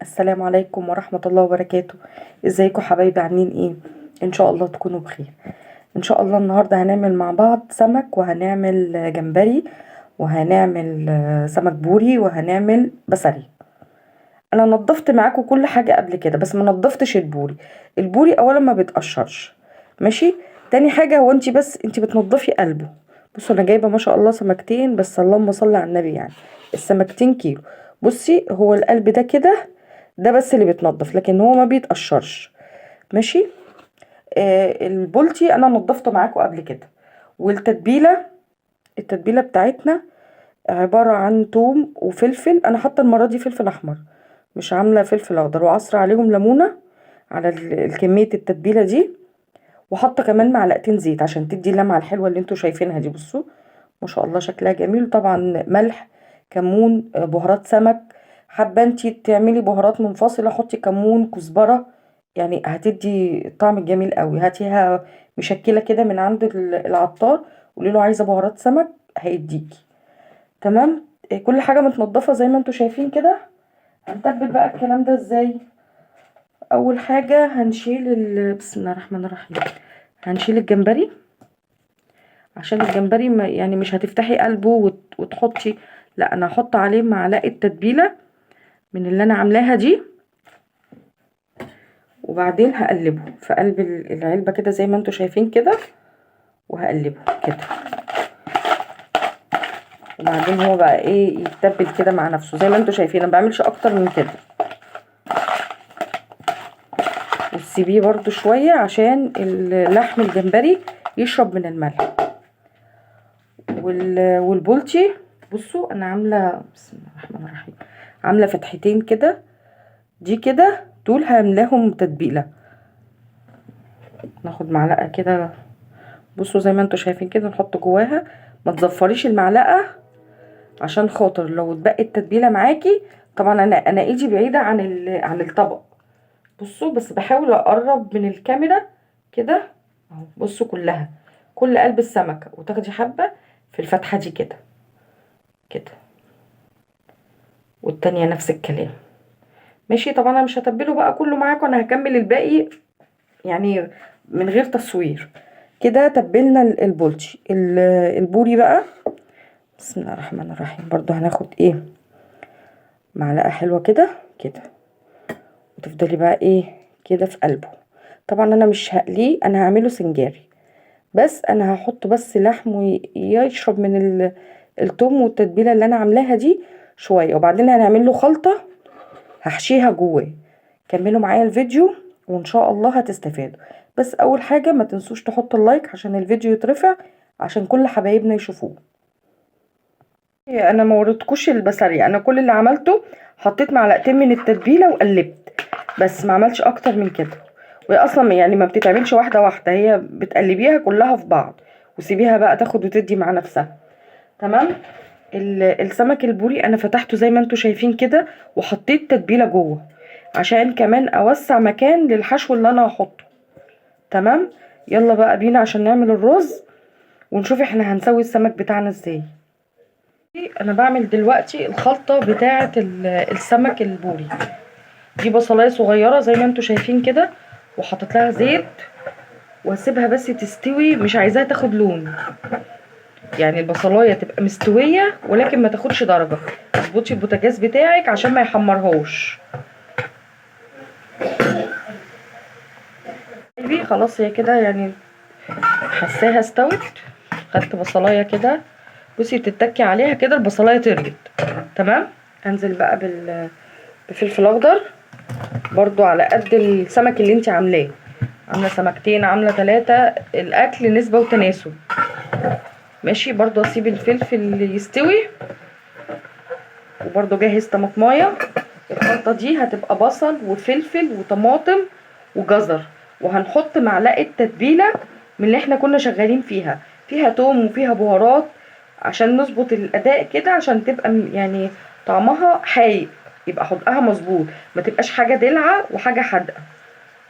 السلام عليكم ورحمة الله وبركاته. ازيكم حبايبي؟ عاملين ايه؟ ان شاء الله تكونوا بخير. ان شاء الله النهاردة هنعمل مع بعض سمك، وهنعمل جمبري، وهنعمل سمك بوري، وهنعمل بسارية. انا نظفت معاكم كل حاجة قبل كده، بس ما نظفتش البوري. البوري اولا ما بيتقشرش، ماشي. تاني حاجة هو انتي بس انتي بتنضفي قلبه. بصوا انا جايبة ما شاء الله سمكتين بس، اللهم صل على النبي، يعني السمكتين كيلو. بصي هو القلب ده كده، ده بس اللي بيتنضف، لكن هو ما بيتقشرش، ماشي. البولتي انا نضفته معاكم قبل كده. والتتبيله، التتبيله بتاعتنا عبارة عن توم وفلفل. انا حاطه المرة دي فلفل احمر، مش عامله فلفل اخضر، وعصره عليهم ليمونه على الكمية التتبيله دي، وحاطه كمان معلقتين زيت عشان تدي اللمعة الحلوة اللي انتوا شايفينها دي. بصوا ما شاء الله شكلها جميل. طبعا ملح، كمون، بهارات سمك. حابة انتي تعملي بهارات منفصلة حطي كمون، كزبره، يعني هتدي الطعم الجميل قوي. هاتيها مشكلة كده من عند العطار، قولي له عايزه بهارات سمك، هيديكي. تمام. كل حاجة متنضفه زي ما انتوا شايفين كده. هنتبل بقى الكلام ده ازاي؟ اول حاجة هنشيل بسم الله الرحمن الرحيم، هنشيل الجمبري، عشان الجمبري ما يعني مش هتفتحي قلبه وتحطي، لا انا هحط عليه معلقه تتبيله من اللي انا عاملاها دي، وبعدين هقلبه في قلب العلبة كده زي ما انتوا شايفين كده، وهقلبه كده، وبعدين هو بقى ايه يتبل كده مع نفسه زي ما انتوا شايفين. انا ما بعملش اكتر من كده. وتسيبيه برده شوية عشان اللحم الجمبري يشرب من الملح. والبولتي بصوا انا عامله بسم الله الرحمن الرحيم، عامله فتحتين كده، دي كده دول هملاهم تتبيله. ناخد معلقه كده، بصوا زي ما انتوا شايفين كده، نحط جواها. ما تزفريش المعلقة عشان خاطر لو اتبقت التتبيله معاكي. طبعا انا ايدي بعيدة عن الطبق، بصوا بس بحاول اقرب من الكاميرا كده اهو. بصوا كلها، كل قلب السمكة، وتاخدي حبه في الفتحة دي كده كده، والتانية نفس الكلام، ماشي. طبعا انا مش هتبله بقى كله معاكم، انا هكمل الباقي يعني من غير تصوير كده. تبلنا البولتي. البوري بقى بسم الله الرحمن الرحيم، برضو هناخد ايه معلقه حلوة كده كده، وتفضلي بقى ايه كده في قلبه. طبعا انا مش هقليه، انا هعمله سنجاري، بس انا هحط بس لحم يشرب من التوم والتتبيله اللي انا عاملاها دي شوية، وبعدين هنعمل له خلطه هحشيها جواه. كملوا معايا الفيديو وان شاء الله هتستفادوا. بس اول حاجة ما تنسوش تحطوا اللايك عشان الفيديو يترفع، عشان كل حبايبنا يشوفوه. انا ما وريتكوش البسارية، انا كل اللي عملته حطيت معلقتين من التتبيله وقلبت، بس ما عملتش اكتر من كده. وهي اصلا يعني ما بتتعملش واحدة واحدة، هي بتقلبيها كلها في بعض وسيبيها بقى تاخد وتدي مع نفسها. تمام. السمك البوري انا فتحته زي ما انتوا شايفين كده، وحطيت تتبيله جوه عشان كمان اوسع مكان للحشو اللي انا هحطه. تمام. يلا بقى بينا عشان نعمل الرز ونشوف احنا هنسوي السمك بتاعنا ازاي. انا بعمل دلوقتي الخلطة بتاعه السمك البوري. دي بصلايه صغيرة زي ما انتوا شايفين كده، وحطيت لها زيت، واسيبها بس تستوي، مش عايزاها تاخد لون، يعني البصلايه تبقى مستوية ولكن ما تاخدش درجه. اظبطي البوتاجاز بتاعك عشان ما يحمرهوش. خلاص هي كده يعني حساها استوت. خدت بصلايه كده، بصي بتتكي عليها كده البصلايه طريت. تمام. انزل بقى بفلفل اخضر برضو على قد السمك اللي انت عاملاه، عامله سمكتين عامله 3، الاكل نسبه وتناسب، ماشي. برضو اسيب الفلفل يستوي، وبرضو جهز طماطمايه. الخلطة دي هتبقى بصل وفلفل وطماطم وجزر، وهنحط معلقه تتبيله من اللي احنا كنا شغالين فيها، فيها توم وفيها بهارات عشان نظبط الاداء كده، عشان تبقى يعني طعمها حايق، يبقى حدقها مظبوط، ما تبقاش حاجة دلعه وحاجه حادقه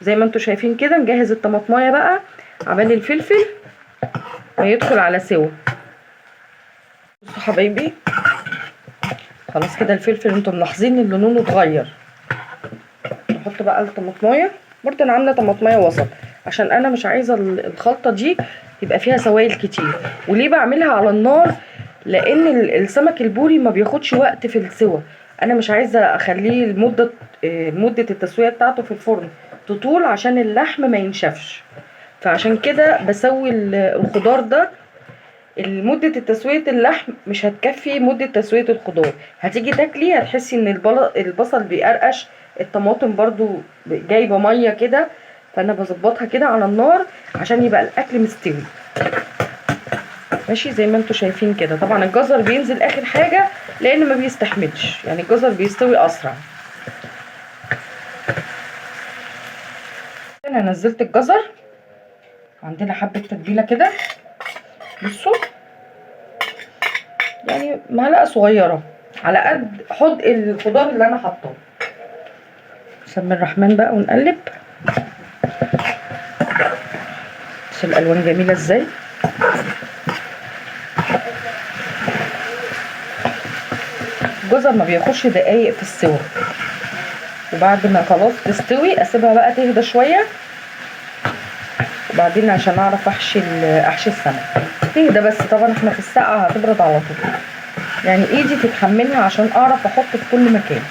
زي ما انتوا شايفين كده. نجهز الطماطمايه بقى عبال الفلفل ما يدخل على سوا. بصوا حبايبي خلاص كده الفلفل انتوا ملاحظين ان لونه اتغير. نحط بقى الطماطمايه. برضه انا عامله طماطمايه وسط عشان انا مش عايزه الخلطة دي يبقى فيها سوائل كتير. وليه بعملها على النار؟ لان السمك البوري ما بياخدش وقت في السوى. انا مش عايزه اخليه مده التسوية بتاعته في الفرن تطول عشان اللحم ما ينشفش. فعشان كده بسوي الخضار ده. مدة التسوية اللحم مش هتكفي مدة تسوية الخضار. هتيجي تاكلي هتحسي ان البصل بيقرقش، الطماطم برضو جايبة مية كده. فانا بظبطها كده على النار عشان يبقى الاكل مستوي. ماشي زي ما انتوا شايفين كده. طبعا الجزر بينزل اخر حاجة لان ما بيستحملش، يعني الجزر بيستوي اسرع. انا نزلت الجزر. عندنا حبة تتبيلة كده، بصوا يعني معلقة صغيرة على قد حدق الخضار اللي انا حطاه. بسم الله الرحمن بقى ونقلب. بصوا الالوان جميلة ازاي. الجزر ما بياخدش دقايق في السوا، وبعد ما خلاص تستوي اسيبها بقى تهدى شوية، وبعدين عشان اعرف احشي السمك تهدى. بس طبعا احنا في السقعه هتبرد على طول، يعني ايدي تتحملها عشان اعرف احط في كل مكان.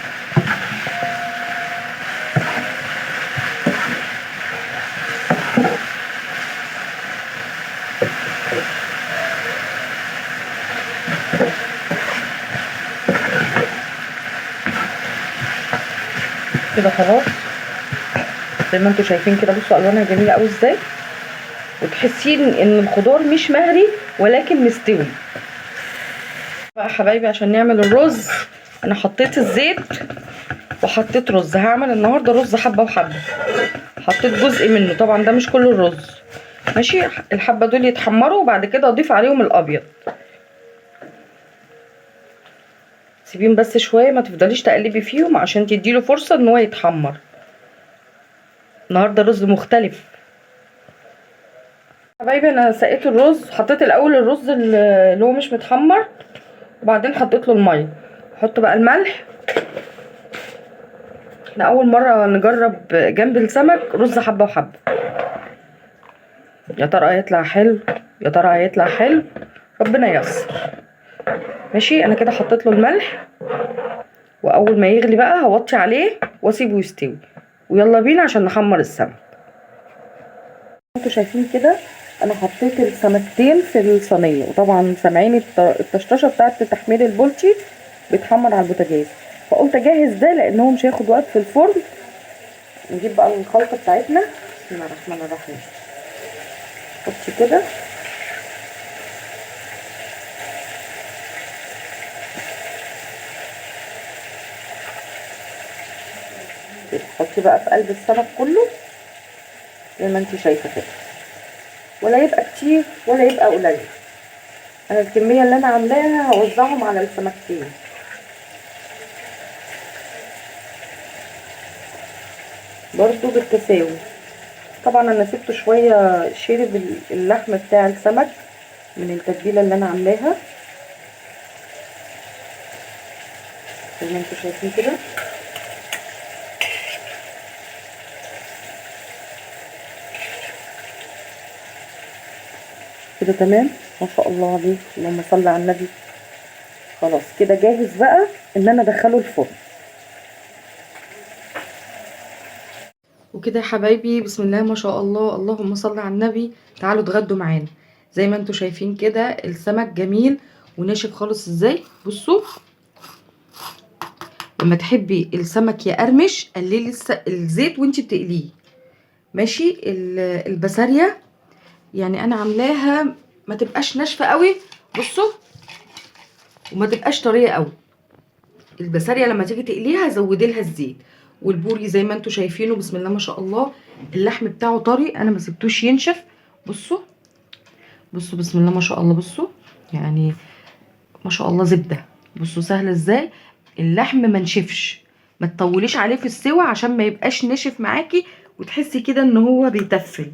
كده خلاص زي ما انتوا شايفين كده. بصوا الوانها جميلة قوي ازاي، وتحسين ان الخضار مش مهري ولكن مستوي. بقى حبايبي عشان نعمل الرز، انا حطيت الزيت وحطيت رز. هعمل النهارده رز حبه وحبه، حطيت جزء منه، طبعا ده مش كل الرز. ماشي، الحبة دول يتحمروا وبعد كده اضيف عليهم الابيض. سيبيهم بس شوية، ما تفضليش تقلبي فيهم عشان تديله فرصة ان هو يتحمر. النهارده رز مختلف حبايبي. انا سقيت الرز، حطيت الاول الرز اللي هو مش متحمر، وبعدين حطيت له المية. احط بقى الملح. احنا اول مرة نجرب جنب السمك رز حبه وحبه. يا ترى هيطلع حلو؟ يا ترى هيطلع حلو؟ ربنا ييسر. ماشي، انا كده حطيت له الملح، واول ما يغلي بقى هوطي عليه واسيبه يستوي. ويلا بينا عشان نحمر السمك. انتوا شايفين كده انا حطيت السمكتين في الصينية، وطبعا سامعين الطشطشه بتاعت تحمير البولتي بيتحمر على البوتاجاز، فقلت اجهز ده لان هو مش هياخد وقت في الفرن. نجيب بقى الخلطة بتاعتنا. بسم الله الرحمن الرحيم. حطي كده حطي بقى في قلب السمك كله زي ما انت شايفه كده، ولا يبقى كتير ولا يبقى قليل. انا الكمية اللي انا عاملاها هوزعهم على السمكتين. برضو بالتساوي. طبعا انا سبته شوية شرب اللحم بتاع السمك من التتبيله اللي انا عاملاها زي ما انتوا شايفين كده. كده تمام، ما شاء الله عليه، اللهم صل على النبي. خلاص كده جاهز بقى ان انا ادخله الفرن. وكده يا حبايبي بسم الله ما شاء الله، اللهم صل على النبي. تعالوا اتغدوا معانا. زي ما انتوا شايفين كده السمك جميل وناشف خالص ازاي. بصوا لما تحبي السمك يقرمش قللي الزيت وانتي بتقليه. ماشي. البسارية يعني انا عاملاها ما تبقاش ناشفة قوي، بصوا، وما تبقاش طرية قوي. البسارية لما تيجي تقليها زودي لها الزيت. والبوري زي ما انتوا شايفينه بسم الله ما شاء الله اللحم بتاعه طري، انا ما سبتوش ينشف. بصوا بصوا بسم الله ما شاء الله، بصوا يعني ما شاء الله زبدة. بصوا سهل ازاي اللحم ما نشفش، ما تطوليش عليه في السوى عشان ما يبقاش نشف معاكي وتحسي كده ان هو بيتفل.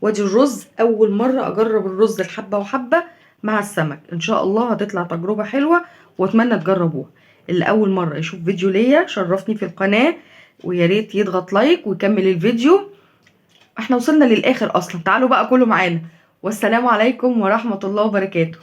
وادي الرز، اول مرة اجرب الرز الحبة وحبه مع السمك، ان شاء الله هتطلع تجربه حلوة واتمنى تجربوها. اللي اول مرة يشوف فيديو ليا شرفني في القناة، ويا ريت يضغط like ويكمل الفيديو. احنا وصلنا للاخر اصلا، تعالوا بقى كلوا معانا. والسلام عليكم ورحمة الله وبركاته.